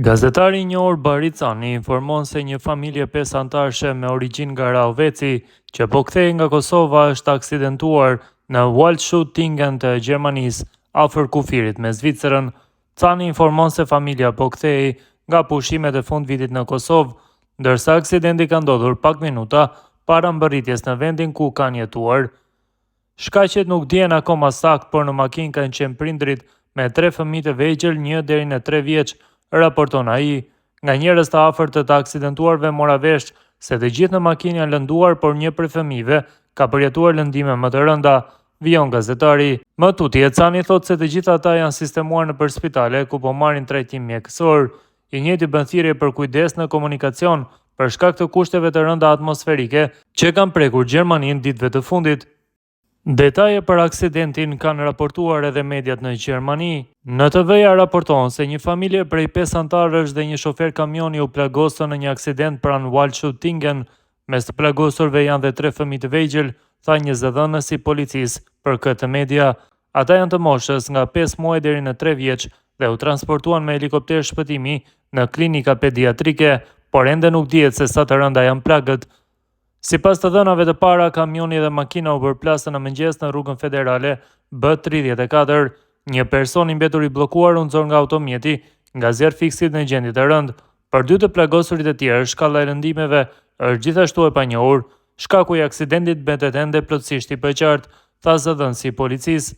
Gazetari i njohur Bahri Cani informon se një familje 5 anëtarëshe me origjinë nga Rahoveci që po kthehej nga Kosova është aksidentuar në Waldshut-Tiengen të Gjermanisë, afër kufirit me Zvicrën. Cani informon se familja po kthehej nga pushimet e fundvitit në Kosovë, ndërsa aksidenti ka ndodhur pak minuta para mbërritjes në vendin ku kanë jetuar. Shkaqet nuk dihen akoma saktë, por në makinë kanë qenë prindërit me tre fëmijë të vegjël, 1 deri në 3 vjeç, raporton ai. Nga njerëz të afërt të të aksidentuarve mora vesh se të gjithë në makinë janë lënduar, por një prej fëmijëve ka përjetuar lëndime më të rënda, vijon gazetari. Më tutje, Cani thotë se të gjithë ata janë sistemuar nëpër spitale ku po marrin trajtim mjekësor. I njëjti bën thirrje për kujdes në komunikacion për shkak të kushteve të rënda atmosferike që kanë prekur Gjermaninë ditëve të fundit. Detaje për aksidentin kanë raportuar edhe mediat në Gjermani. NTV-ja raporton se një familje prej 5 anëtarësh dhe një shofer kamioni u plagosën në një aksident pranë Waldshut-Tiengen. Mes të plagosurve janë dhe 3 fëmijë të vegjël, tha një zëdhënës i policisë për këtë media. Ata janë të moshës nga 5 muaj deri në 3 vjeç dhe u transportuan me helikopter shpëtimi në klinika pediatrike, por ende nuk dihet se sa të rënda janë plagët. Sipas të dhënave të para, kamioni dhe makina u përplasën në mëngjes në rrugën federale B34. Një person i mbetur i bllokuar u nxor nga automjeti nga zjarrfikësit në gjendje të rëndë. Për dy të plagosurit e tjerë, shkalla e lëndimeve është gjithashtu e panjohur. Shkaku i aksidentit mbetet ende plotësisht i paqartë, tha zëdhënësi i policisë.